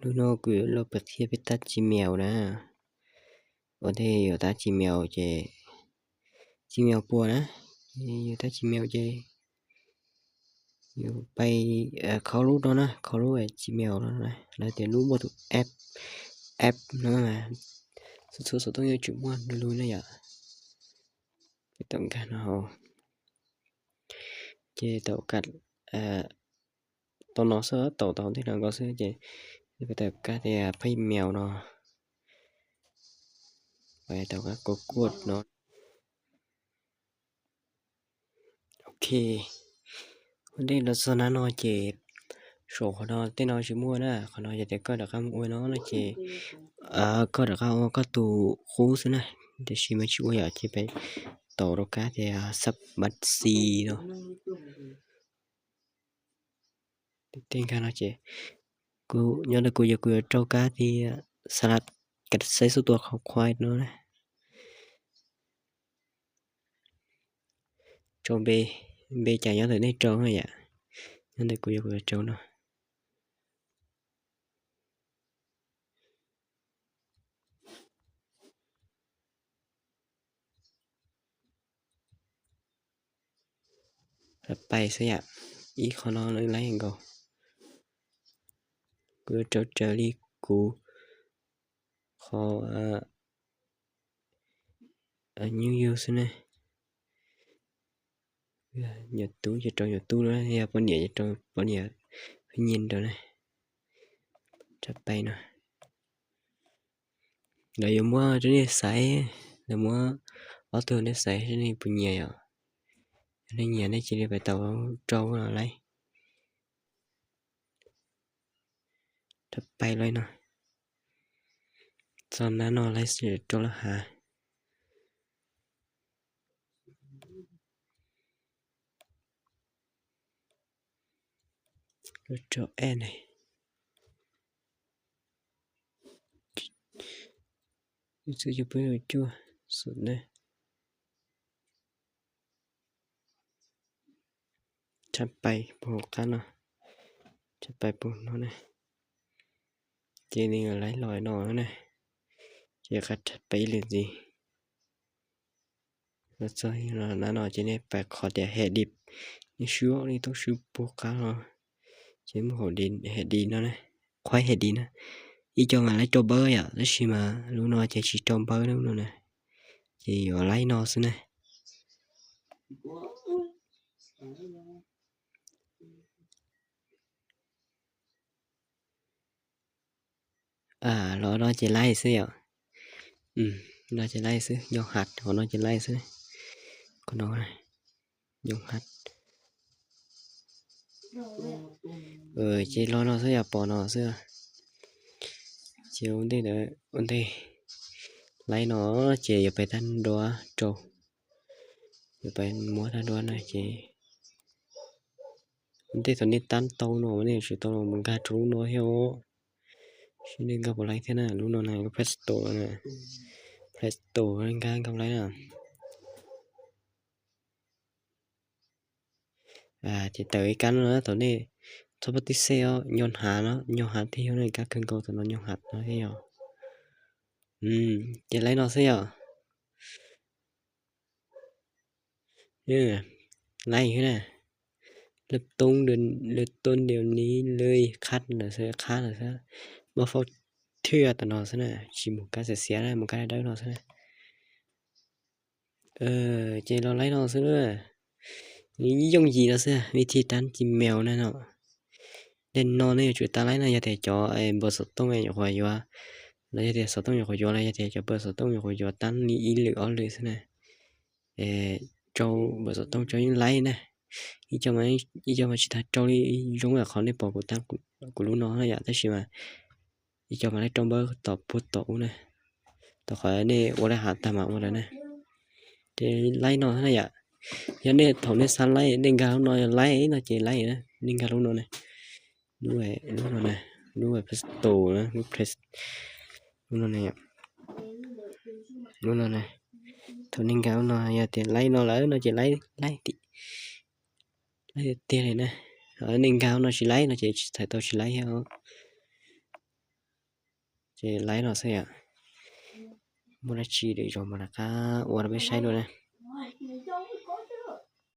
Lub no kuv yuav los piav qhia peb tab Gmail na. Ua ntej yuav tab Gmail ces, Gmail puas na, yus tab Gmail ces yus pais kho lub no na, kho lub Gmail no na, lawv tias lub muaj tus app, app no mas txhua txhua xov tooj yuav tsum muaj du lug na yom. Peb tau nkag no hauv, ces tau kam tau no xwb, tau tau ntej no nkaus xwb ces peb tau kab tias peb mail no, peb tau kab kuv kuaj no. Ok, ua ntej los txog nab no ces saum qhov no tej no tsis muaj na, qhov no yog tias koj rov qab mus ua no no ces koj rov qab ua koj tus qub xwb na, tiam sis mas tsis ua yom ces peb tau rau kab tias xab mav xi no. Tej nkag no ces kuv nyob ntawm kuv yog kuv yuav rau kab tias xab laj kav xaib xub tua qhov khuai no na. Rau npe, npe cas nyob ntawm nej rau na yom. Nyob ntawm kuv yog kuv yuav rau no. Pais xwb yom, ib qho no lawv laib nkaus. Kuv yuav rau raws li kuv qhov nyuj yug xwb ne. Nyuam tub ces rau nyuam tub lawm, yog poj niam ces rau poj niam, pheej nyiam rau ne. Rab pais no lawv yuav muab rau nej xaiv, lawv muab ob tug nej xaiv seb nej puas nyiam yom. Yog nej nyiam nej cia li pais tau rau no laib. Rab pais laib no, txog nab no laib rau lawv hav. Rau ej ne, xwb cuaj peb cuaj xum ne. Tshab pais puag hauv qab no, tshab pais puag no ne, ces nws laib los no ne, ces qab tshab pais ib lwm ntxiv. Los txog nab no ces nej pais qhov tias hais di, nej swb, nej tau swb puag qab no, ces muaj hais di no ne, qhov hais di na, ib co mas laib rau npawb yom, tab sis mas lub no ces tsis rau npawb lub no na, ces yuav laib no xwb na. Los no ces laib xwb yom. No ces laib xwb, nyob hav, qhov no ces laib xwb. Qhov no nyob hav. Ces los no xwb yom, pom no xwb. Ces ua ntej, ua ntej laib no ces yuav pais tag nrho rau, yuav pais muab tag nrho no ces ua ntej thaum nej tab tau no nej yuav tsum tau los nkag rau lub no thiab os. Seb nej nkag puas laib thiab na, lub no na, lub Play Store na, Play Store nkag nkag puas laib na. Ces tawm ib kab no na, thaum nej txhob pab tib xej os, nyob hav no, nyob hav thiab yog nej kab kawg nkaus, thaum no nyob hav no thiab yog. Ces laib no xwb yom. Laib xwb na. Lawv toob, lawv toob diav ni lawv qhab lawm xwb, qhab lawm xwb. Muab faub thiaj tam no xwb na, tsis mus kab xiav xiav na, mus kab dawb dawb no xwb na. Ces los laib no xwb na. Nws yooj yim no xwb, vib thib tab Gmail na no. Dej no nej yuav tsum tab laib no yog tias cov npawb xov tooj nyuam qhuav yuav, los yog tias xov tooj nyuam qhuav yuav, los yog tias cov npawb xov tooj nyuam qhuav yuav tab li ib lwm ob lwm xwb na. Rau npawb xov tooj rau yeej laib na. Ib co mas tsis tas rau li, zoo yam qhov nej pom kuv tab kuv lub no na yom, tab sis mas ib co mas laib rau npawb tom puag tom ub na. Tom qhov nej ua laj hav tag mas ua lawm na. Ces laib no xwb na yom. Yog nej thaum nej xav laib nej nkag lub no laib no ces laib na, nej nkag lub no na. Lub, lub no na, lub Play Store na, lub Play, lub no na, lub no na. Thaum nej nkag lub no yog tias laib no lawm no ces laib, laib tiag, laib tiag tiag li na. Nej nkag lub no tsis laib no ces txhais tau tsis laib thiab os. Ces laib los xwb yom. Muaj dab tsi lwm zaus mam rov qab ua rau peb saib dua na.